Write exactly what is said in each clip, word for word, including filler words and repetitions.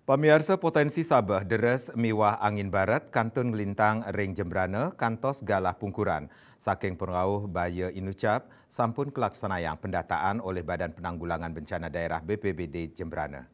Pamiarsa, potensi sabeh deres miwah angin baret kantun nglintang ring Jembrana kantos galah pungkuran. Saking pangrauh baya inucap sampun kalaksanayang pendataan olih Badan Penanggulangan Bencana Daerah B P B D Jembrana.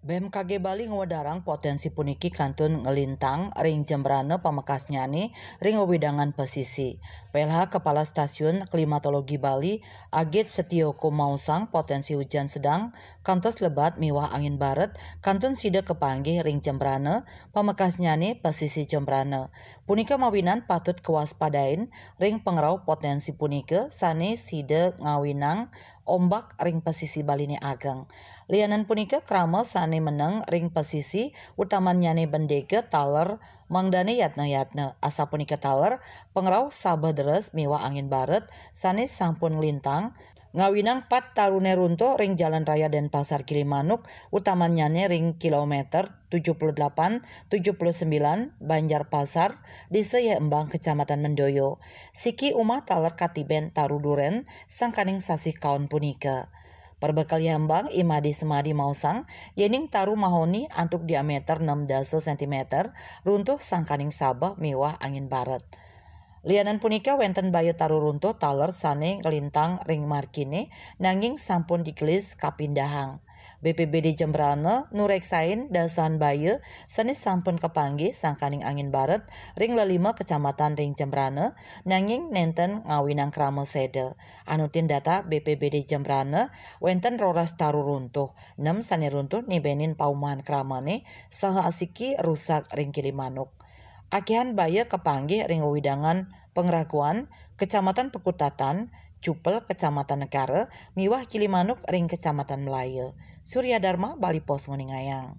B M K G Bali ngwedarang potensi puniki kantun nglintang ring Jembrana pamekasnyane ring wewidangan pesisi. P L H Kepala Stasiun Klimatologi Bali, Agit Setioko maosang potensi ujan sedang kantos lebat miwah angin baret kantun sida kapanggih ring Jembrana, pamekasnyane pesisi Jembrana. Punika mawinan patut kawaspadain ring pangrauh potensi punika sane sida ngawinang ombak ring pesisi Baline ageng. Lianan punika, krama sane meneng ring pesisi, utamannyane bendega taler mangdane yatna-yatna. Asapunika taler, pangrauh sabeh deres miwah angin baret sane sampun nglintang, ngawinang pat tarune runtuh ring Jalan Raya Denpasar Gilimanuk, utamannyane ring kilometer tujuh puluh delapan, tujuh puluh sembilan, Banjar Pasar, Desa Yeh Embang, Kecamatan Mendoyo. Siki umah taler katiben taru duren sangkaning sasih kaon punika. Perbekel Yeh Embang, I Madi Semadi maosang, yening taru mahoni antuk diameter enam dasa sentimeter, runtuh sangkaning sabeh miwah angin baret. Lianan punika, wenten baya taru runtuh taler sane nglintang ring margine, nanging sampun digelis kapindahang. B P B D Jembrana nureksain dasan baya sane sampun kapanggih sangkaning angin baret ring lelima kecamatan ring Jembrana, nanging nenten ngawinang krama seda. Anutin data B P B D Jembrana, wenten roras taru runtuh, nem sane runtuh nibenin paumahan kramane, saha asiki rusak ring Gilimanuk. Akehan baya kapanggih ring wewidangan Pangraguan, Kecamatan Pekutatan, Cupel, Kecamatan Negara, miwah Gilimanuk ring Kecamatan Melaya. Surya Dharma, Bali Post, nguningayang.